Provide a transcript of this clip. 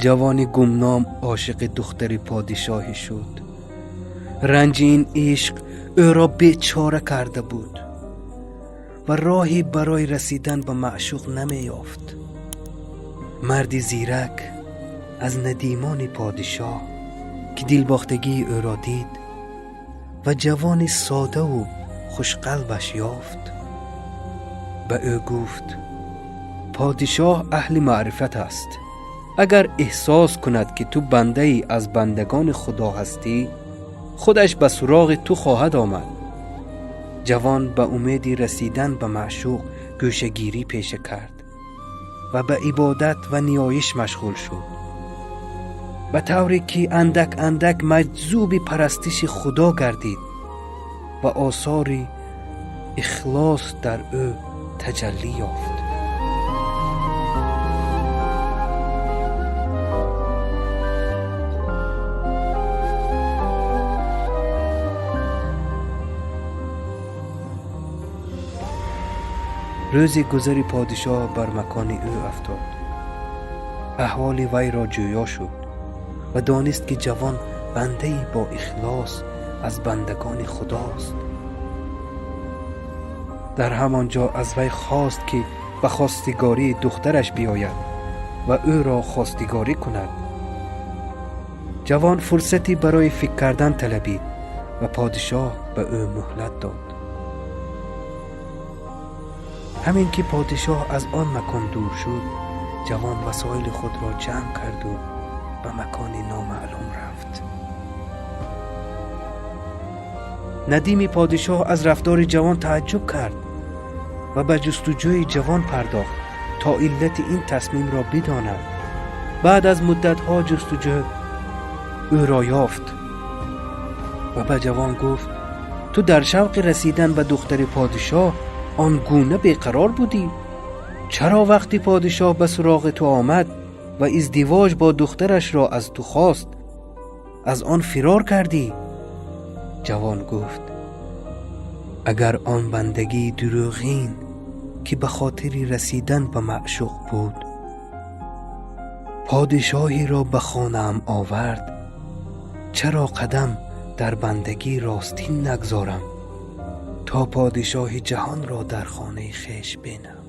Ҷавони гумном ошиқи духтари подишоҳӣ шуд. Ранҷи ин ишқ ӯро бечора карда буд ва роҳе барои расидан ба маъшуқ намеёфт. Марди зирак аз надимони подишоҳ, ки дилбохтагии ӯро дид ва ҷавони содаву хушқалбаш ёфт, ба ӯ гуфт: подишоҳ аҳли маърифат аст. Агар эҳсос кунад, ки ту бандае аз бандагони Худо ҳастӣ, худаш ба суроғи ту хоҳад омад. Ҷавон ба умеди расидан ба маъшуқ гӯшагирӣ пеша кард ва ба ибодат ва ниёиш машғул шуд, ба тавре ки андак андак маҷзуби парастиши Худо гардид ва осори ихлос дар ӯ таҷаллӣ ёфт. Рӯзи гузари подишоҳ бар макони ӯ афтод. Аҳволи вайро ҷӯё шуд ва донист, ки ҷавон бандае бо ихлос аз бандагони Худост. Дар ҳамон ҷо аз вай хост, ки ба хостигории духтараш биёяд ва ӯро хостигорӣ кунад. Ҷавон фурсате барои фикр кардан талабид ва подишоҳ ба ӯ муҳлат дод. Ҳамин ки подишоҳ аз он макон дур шуд, ҷавон васоили худро ҷамъ карду ба макони номаълум рафт. Надими подишоҳ аз рафтори ҷавон тааҷҷуб кард ва ба ҷустуҷӯи ҷавон пардохт, то иллати ин тасмимро бидонад. Баъд аз муддатҳо ҷустуҷӯ ӯро ёфт ва ба ҷавон гуфт: ту дар шавқи расидан ба духтари подишоҳ он гуна беқарор будӣ? Чаро вақти подишоҳ ба суроғи ту омад ва издивоҷ бо духтарашро аз ту хост, аз он фирор кардӣ? Ҷавон гуфт: агар он бандагии дурӯғин, ки ба хотири расидан ба маъшуқ буд, подишоҳиро ба хонаам овард, чаро қадам дар бандагии ростин нагзорам, то подишоҳи ҷаҳонро дар хонаи хеш бинам?